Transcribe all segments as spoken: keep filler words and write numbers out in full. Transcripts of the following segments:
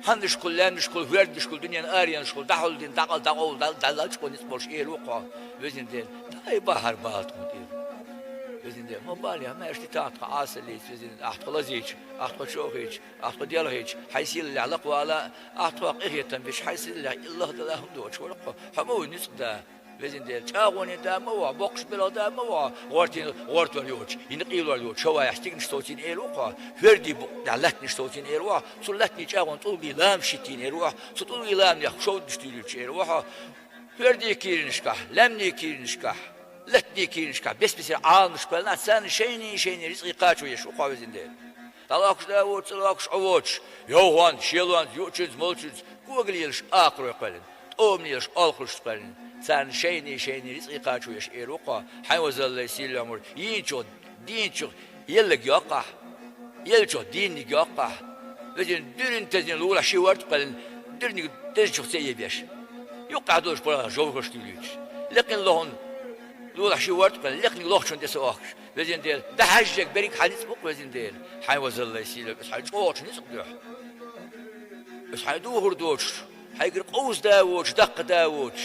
Хьаннашкахула, лаьмнашкахула, хӀордашкахула, дуьненан аренашкахула, дӀахьулдина, дӀакъал-, дӀакъовла, дӀа-, дӀалачкъо ницкъ болуш эр ву-кх хьо, везан Дела. Дай бахьар бала тхуна тӀера. Везан Дела, ма бале, ма аьшта тахта тхо Ӏасаллица, везан Дела, ахь тхо лазийча, ахь тхо чӀоагӀийча, ахь тхо делхийча, хьайн сийлаллехь лакхвала, ахь тхох къинхетам бича, хьайн сийлаллехь иллахдала хӀума доцуш вара-кх хьо. Хьо ма ву ницкъ да. Везан Дела, чӀагӀонийн да ма ву хьо, боккхачу белхан да ма ву хьо, гӀортийн, гӀортор йоцуш, йина къийлор йоцуш, шоваех стигнаш совцийна эр ву-кх хьо, хӀордийн букъ тӀехь латтанаш совцийна эр ву хьо, цу латтанийн чӀагӀонна тӀулгийн ламанаш йиттийна эр ву хьо, цу тӀулгийн ламанех шовданаш туьйлуьйтуш эр ву хьо. ХӀордийн кийранашкахь, лаьмнийн кийранашкахь, латтанийн кийранашкахь бес-бесара Ӏаламаташ кхоьллина, царна шайна-шайна рицкъий кхачо еш ву-кх хьо, везан Дела. ДӀалохкуш да воцуш, ца лохкуш Ӏу воцуш, йовхонца, шелонца, юучуьнца, молчуьнца, когалелаш акхарой кхоьллина, тӀомалелаш олхазарш кхоьллина, царна шайна-шайна рицкъий кхачо еш эр ву-кх хьо, хьайн везаллай сийлаллехь мур, йийначух, дийначух еллаг йоккху ахь, еллачух дийнниг йоккху ахь. Везан, дуьрина тезина лулахь ши хӀорд кхоьллина, дуьрниг дезачух ца ебеш. Юккъехь долуш паргӀат жовхӀарш туьйлуьйтуш. Лекхина лохна лулахь ши хӀорд кхоьллина, лекханиг лохчунна тӀе ца охкуш. Везан Дела, дӀахьаьжжинарг берриг хьан ницкъ бу-кх, везан Дела, хьайн везаллай сийлаллехь, аса хьайн чӀогӀачу ницкъ дуьхьа. Аса хьайн духур доцуш, хьайгара къовса да воцуш, даккха да воцуш,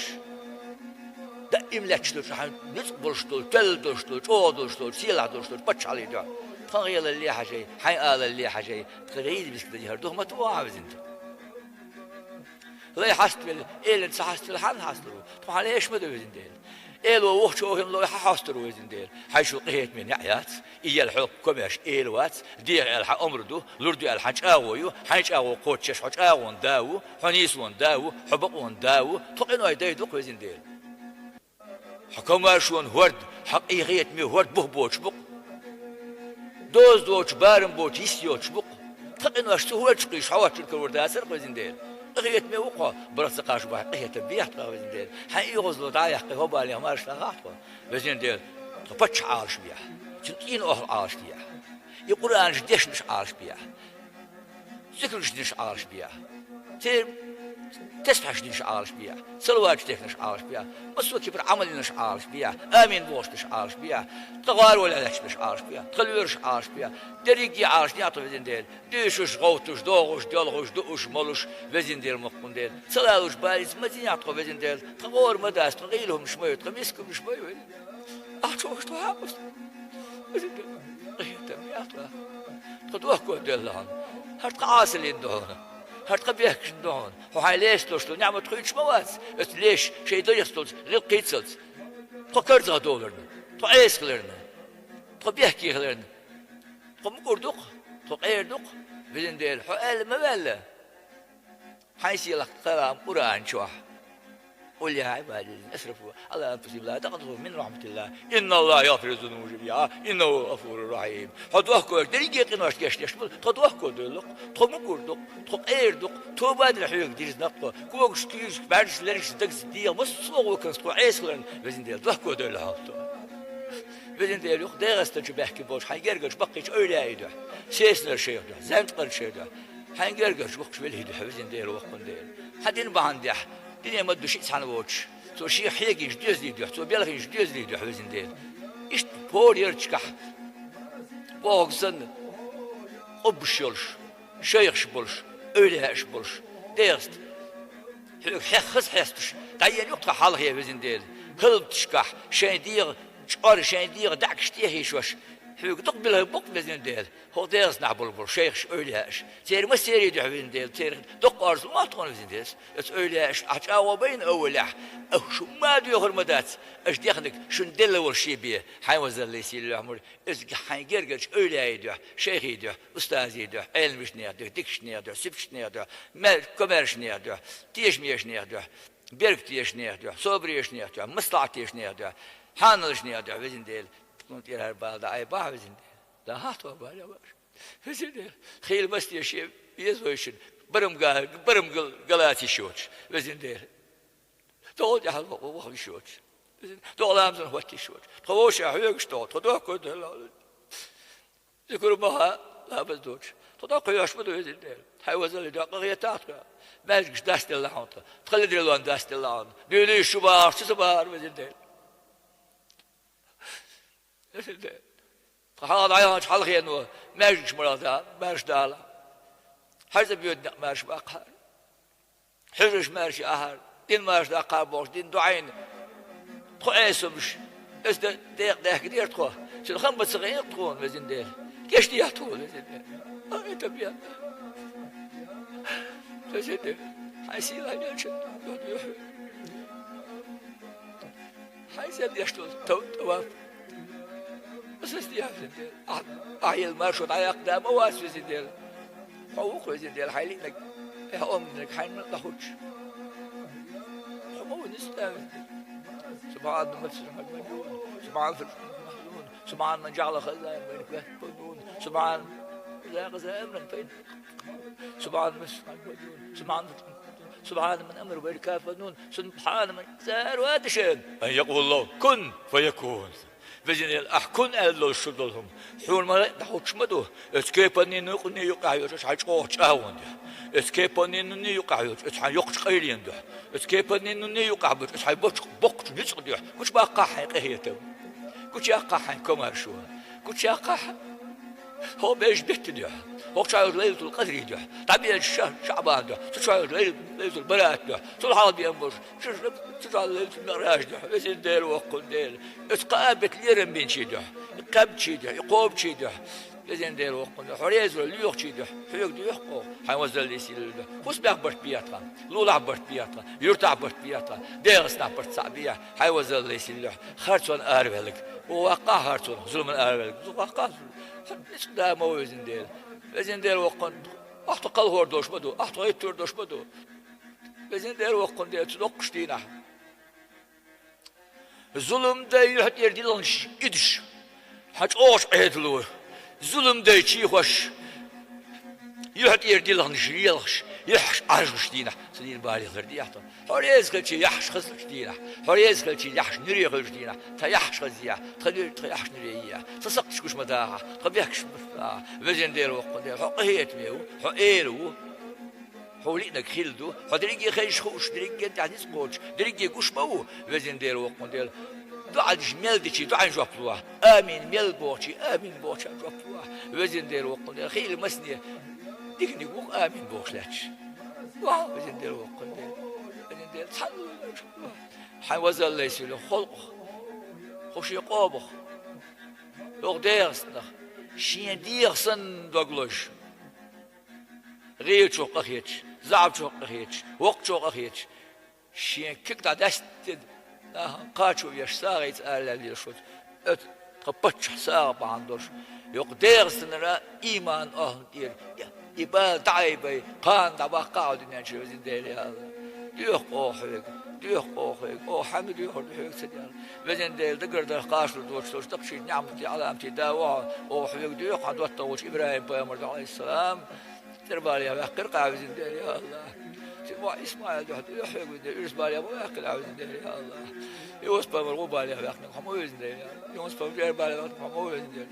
даим лаьтташ долчу хьайн ницкъ болуш долу, тоьлла долуш долу, чӀогӀа долуш долу, сийлахь долуш долу паччахьаллин дуьхьа. Тхан гӀелалле хьажай, хьайн алалле хьажай, тхан гӀийла миска дан яхара духу ма ту ву ахь, везан Дела. Лай хьаставелла, элана ца хьаставелла, хьанна хьасталур ву? Тхо хьан леш ма ду, везан Дела. Эло вухчу хӀинлой хьан хьостур ву, везан Дела? Хьайн шу къинхетаме неӀ яц, и ял хьо комаьрша эла вац, деха аьлла хьан омра ду, лур ду аьлла хьан чӀагӀо ю, хьайн чӀагӀо кхоччуш хьо чӀагӀонан да ву, хьо нийсонан да ву, хьо бакъонан да ву, тхо къинойн дай ду-кх, везан Дела. Хьо комаьршонан хӀорд, хьо къинхетаме хӀорд бух боцуш бу-кх. Доза доцуш, барам боцуш йист йоцуш бу-кх. Тхан къинош цу хӀордашка кхуьйсуш хьо хӀоттийна карор дацара-кх, везан Дела. Къинхетаме ву-кх хьо, барт ца кхаччалц къинхетам бехьа тхох, везан Дела. Хьайн оьгӀазло дӀа а яьккхина, хӀо балех марша дӀагӀахьа тхо, везан Дела. Тхан паччахьан Ӏалашбехьа, цуьнан цӀийнан охӀла Ӏалашбехьа, и Къуръанаш дешнарш Ӏалашбехьа, зикраш динарш Ӏалашбехьа, церан тесбихьаш динарш Ӏалашбехьа, салаваташ дехнарш Ӏалашбехьа, массо а кепара Ӏамал йинарш Ӏалашбехьа, амин бохуш берш Ӏалашбехьа, тхан гӀаролехь лаьтташ берш Ӏалашбехьа, тхан лоьраш Ӏалашбехьа, дерриге а Ӏалашдехьа тхо, везан Дела, дуьйцуш, гӀовттуш, догӀуш, доьлхуш, дууш, молуш, везан Дела, мукъана Дела. Ца лалуш балица ма зинехь тхо, везан Дела, тхан гӀора ма дац, тхан гӀийла хӀуманаш ма ю, тхан миска хӀуманаш ма ю, везан Дела. Ахь чӀогӀа хьакъ ву. Везан Дела, къинхетам бехьа тхох. Тхо дохко девлла хьуна. ХӀара тхан Ӏасаллин ду хьуна. ХӀара тхан бехкашна ду хьуна. Хьо хьайн леша долуш долу неӀмат хуьйцуш ма вац, оцу леша шайн дегӀаца долчу гӀиллакхцалц. Тхо карзахдовларна, тхо Ӏеса хиларна, тхо бехке хиларна, тхо мукӀар ду-кх, тхо къера ду-кх, везан Дела, хьо аьлла ма ваьлла. Хьайн сийлахь калам Къуръан чохь: «Къул я Ӏибади ллазина асрафу Ӏала анфусихим ла такънату мин рахьматиллахь, инналлахьа ягӀфиру ззунуба жамиӀа, иннаху хӀува ргӀафуру рахьим». Хьо дохко, дерриге къиношна гечдеш болу, тхо дохко девлла-кх, тхо мукӀар ду-кх, тхо къера ду-кх, тоба а дина хьоьга дирзина-кх тхо, когашца, куьйгашца, бӀаьргашца, лергашца, дагца, дегӀаца, массо а гӀуллакхашца тхо Ӏеса хиларна, везан Дела, дохко девлла хьуна тхо. Везан Дела, юха ДегӀастан чу баьхкина болчу хьайн гергарчу баккхийчу эвлаяийн дуьхьа, Сесанаршин дуьхьа, Зенцкъаршин дуьхьа, хьайн гергарчу баккхийчу велин дуьхьа, везан Дела, воккхун Дела. Хьан дин бахьана дехьа, дине ма ду шиъ цхьаьна воцуш, цо шен хьегийнчу доьзалийн дуьхьа, цо белхийначу доьзалийн дуьхьа, везан Дела. Иштта хӀора ярташкахь бохург санна, къуббаш йолуш, шайхаш болуш, эвлаяаш болуш, ДегӀаста. Хьоьга хьеххаза хьесташ, дӀаена юкъа тхан хьалхе, везан Дела. Халбаташкахь шайн дегӀан чкъор, шайн дегӀан даьӀахкаш тӀехьийшош, хьоьга дукха белхи бу-кх, везан Дела, хӀокху ДегӀастанахь болу, болу шайхаш, эвлаяаш. Церан массерийн дуьхьа, везан Дела, церан доккха орцал ма тхуна, везан Дела. Оцу эвлаяашна ахь чӀагӀо байна аввалехь, аша хӀумма а доьхур ма дац, аша дехнарг шуна делла волу шен бен, хьайн вазаллий сийлахь мур, иза хьайн гергарчу эвлаяийн дуьхьа, шайхийн дуьхьа, устазийн дуьхьа, Ӏеламнехан дуьхьа, дикачу нехан дуьхьа, сибчу нехан дуьхьа, ме-, комаьрша нехан дуьхьа, тешамечу нехан дуьхьа, бергтешачу нехан дуьхьа, собаречу нехан дуьхьа, маслахьатечу нехан дуьхьа, хьаналчу нехан дуьхьа, везан Дела, тхуна тӀера хӀара бала дӀаайбахьа, везан Дела. ДӀахьахь тхо бала ваш. Везан Дела, хийла мас те шен везойшна, барам га-, барам гал-, галаца йиш йоцуш, везан Дела. ДогӀа тӀехь ваха йиш йоцуш. Везан, догӀа ламазан хӀотта йиш йоцуш. Тхо вовшех хьоьгуш догӀу, тхо дохко девлла хьуна. Зикр ма хьа, ламаз доцуш. Тхо дӀакхоьхьуш ма ду, везан Дела. Хьайн вазаллий дуьхьа къахетахь тхо. Маьждигаш дастделла хьуна тхо. Тхан ледараллин дастделла хьуна. Дуьйла йиш ю бахарш, ца бахар, везан Дела. Везан Дела. Тхан хьалха дӀаяханчу хьалхено маьждигаш марха да, маьрша дала. Хьажа боьднакъ маьрша баккхар. Хьуьжарш маьрша яхьар. Дин маьрша даккхар бохуш, дин дуьхьал. Тхо эсамаш. Эс де-, декъа даьхкадера тхо. Цуьнан хам бан ца хиъна тхуна, везан Дела. Гечдехьа тхуна, везан Дела. А, это бедно. Везан Дела. Хьайн сийлахь елча. Хьайн сел деш долу тов-, товаф. Аса стиягӀа, везан Дела. Ахь, ахь елла маршо дӀаяккха да ма вац, везан Дела. Хьо ву-кх, везан Дела, хьайн лиънарг, хьайн омраниг хьайна дӀахӀуттуш. Хьо ма ву нисса, везан Дела. سبحان من في السماء المجنون. سبحان في العرش المحزون. سبحان من جعل خزائن الملك يهتف النون. سبحان إذا قضى أمرا فإن سبحان من في السماء المجنون. سبحان من أمر ويل كافنون. سبحان من إذا أراد شيئا أن يقول له كن فيكون. Везан Дела, ахь кун аьлла долуш шу долу хӀума. Хьуна ма дӀахӀуттуш ма ду. Оцу кепанийн юкъанний юкъахь йолчу оцу хьайн чӀогӀачу чӀагӀонан дуьхьа. Оцу кепанийн нунний юкъахь йолчу оцу хьайн йоккхачу къайленан дуьхьа. Оцу кепанийн нунний юкъахь болчу оцу хьайн боккхачу, боккхачу ницкъан дуьхьа. Гучубаккхахьа хьайн къинхетам. Гучуяккхахьа хьайн комаьршо. Гучуяккхахьа хӀокху бежан беттан дуьхьа, хӀокху чохь йолчу Лайлатул-Къадрин дуьхьа, дӀабеанчу ша-, ШаӀбанан дуьхьа, цу чохь йолчу Лайлат-, Лайлатул-Бараатан дуьхьа, цул хьалха беана болуш, шу-, цу чохь Лайлатул-МиӀражан дуьхьа, везан Дела, воккхун Дела, оцу кхаа беттан лерам бинчийн дуьхьа, и кхаьбначийн дуьхьа, и кхобучийн дуьхьа, везан Дела, воккхун Дела, хьо реза вара лоьхучийн дуьхьа, хьоьга доьху-кх оха, хьайн везаллин сийлаллин дуьхьа, хӀусамехь барт бехьа тхан, лулахь барт бехьа тхан, юьртахь барт бехьа тхан, ДегӀастанахь барт цхьаъ бехьа, хьайн везаллин сийлаллин дуьхьа, харцонна араваьлларг, вон ваккхахьа харцонах, зуламан араваьлларг, зу-, ваккхахьа зу-, Ницкъ да ма ву, везан Дела. Везан Дела, воккхун, ахь тхо кхалхор долуш ма ду, ахь тхо гӀиттор долуш ма ду. Везан Дела, воккхун Дела, цу доккхачу дийнахь. Зуламан дай юьхь тӀера дилханаш идуш, хьан чӀогӀачу Ӏедало. Зуламан дай чийхош, юьхь тӀера дилханаш лелхаш, яххьаш Ӏаржуш дийнахь, цу дийнан балех лардехьа тхо. Хьо реза хилча яххьаш хазлучу дийнахь, хьо реза хилча яххьаш нуьре хуьлучу дийнахь, тхан яххьаш хазъехьа, тхан нуьре, тхан яххьаш нуьре йехьа, тхан сакхташ гуш ма дахьа, тхан бехкаш ма дахьа. Везан Дела, воккхун Дела, хьо къинхетаме ву, хьо эла ву, хьо лиънарг хилла ду, хьо дерриге хезаш хууш, дерриге тӀехь ницкъ кхочуш, дерриге гуш ма ву, везан Дела, воккхун Дела. ДоӀанаш мел дечийн доӀанна жоп лохьа, амин мел бохучийн амин бохучарна жоп лохьа, везан Дела, воккхун Дела. Хийла масане диканиг ву-кх амин бохуш лаьтташ. Везан Дела, воккхун Дела. Везан Дела, цхьаьна ву-кх. Хьайн везаллин сийлаллин халкъах, хӀокху шен къомах, хӀокху ДегӀастанах, шен дегӀа санна дог лозуш, гӀийлачух къахеташ, заьӀапчух къахеташ, воккхачух къахеташ, шен куьг дӀадаьстина, нахана кхачо веш, сагӀийца ара лелла лелаш ву. Оцу тхан паччахьан сагӀа бахьана долуш, хӀокху ДегӀастанара иман охьан тӀера и бала дӀа а бай, кхана дӀабаккха хьо дуьнен чуьра, везан Дела, я АллахӀ. Доьху-кх оха хьоьга, доьху-кх оха хьоьга, оха хьанна доьхур ду хьоьга ца Дела. Везан Дела, дагардан кхачо доцуш долчу дакъа шен неӀматийн Ӏаламатийн да ву хьо, оха хьоьга доьху хьан доттагӀа волчу ИбрахӀим-пайхамар дуьхьа, Ӏалайхиссалам. Церан балех ваьккхира-кх ахь, везан Дела, я АллахӀ. Цуьнан воӀ Исмаил дуьхьа доьху хьоьга, везан Дела, уьш балех ма ваьккхина ахь, везан Дела, я АллахӀ. Юсуп-пайхамар гӀу балех ваьккхинарг хьо ма ву, везан Дела. Юсуп-пайхамар чӀера балех ваьккхинарг хьо ма ву, везан Дела.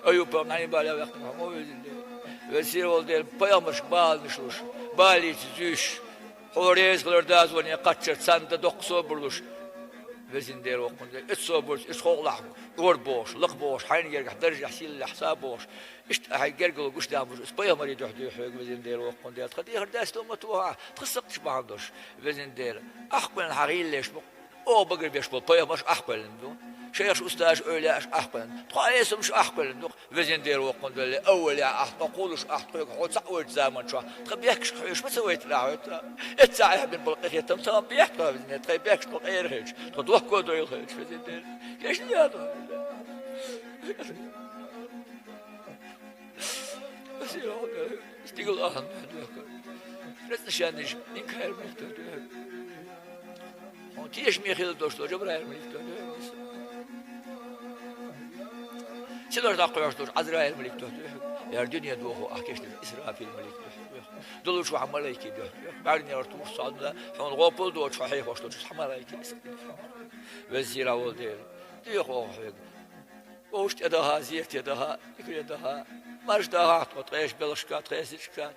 Аюб-пайхамар нӀаьний балех ваьккхинарг хьо ма ву, везан Дела. Веза Сийлахь волу Дела, пайхамаршка баланаш луш, балица зуьйш, хьо реза хилар дозалле кхаччалц царна дан доккха собар луш, везан Дела, воккхун Дела, оцу собарца уьш хьо лахь, ор бохуш, лакха бохуш, хьайна гергахь даржехь, сийлаллехь са бохуш, иштта ахьа гергарло гуш дахьа бу, оцу пайхамарийн дуьхьа доьху хьоьга, везан Дела, воккхун Дела, тхан дехар даьстина ма тоха, тхан сакхташ бахьана долуш, везан Дела. Ахь кхоьллина хьан гӀийла леш бу, оха багарбеш болу пайхамарш ахь кхоьллина ду, шайхаш, устазаш, эвлаяаш ахь кхоьллина, тхо эсамаш ахь кхоьллина ду-кх, везан Дела, воккхун Дела, аввалехь ахь тхо кхуллуш, ахь тхоьга хьо цхьаъ воьдучу заманчохь, тхан бехкашка хьоьжуш ма ца вайтира ахь, хьоьца. Эццахь эхь бина болу къинхетам тхан бехк тхо, везан Дела, тхайн бехкаш тхо къера хилча, тхо дохко дойла хилча, везан Дела. Кешнеян тхо. Стигал ахьа дуьхьа доьху. Рецнашенниш инкар муьлхха дуьхьа. Хьуна тешаме хила долуш долу Жабраил малик дуьхьа доьху. Синаш дӀакхоьхьуш долуш Ӏазраил малик дуьхьа доьху. Яра дуьне дохо ахь кешнаш Исрафил малик дуьхьа доьху. Долуш ваха малайки дуьхьа доьху. БӀаьрнера тух цхьа хьуна гӀопал доцуш, хьо хьехош долчу хьан малайки. Веза-сийлахь волу Дела. Доьху оха хьоьга. Вовш тӀедахьа, зерате дахьа, дикане дахьа, марш дахьа тхо тхешан белхашка, тхешан зичка,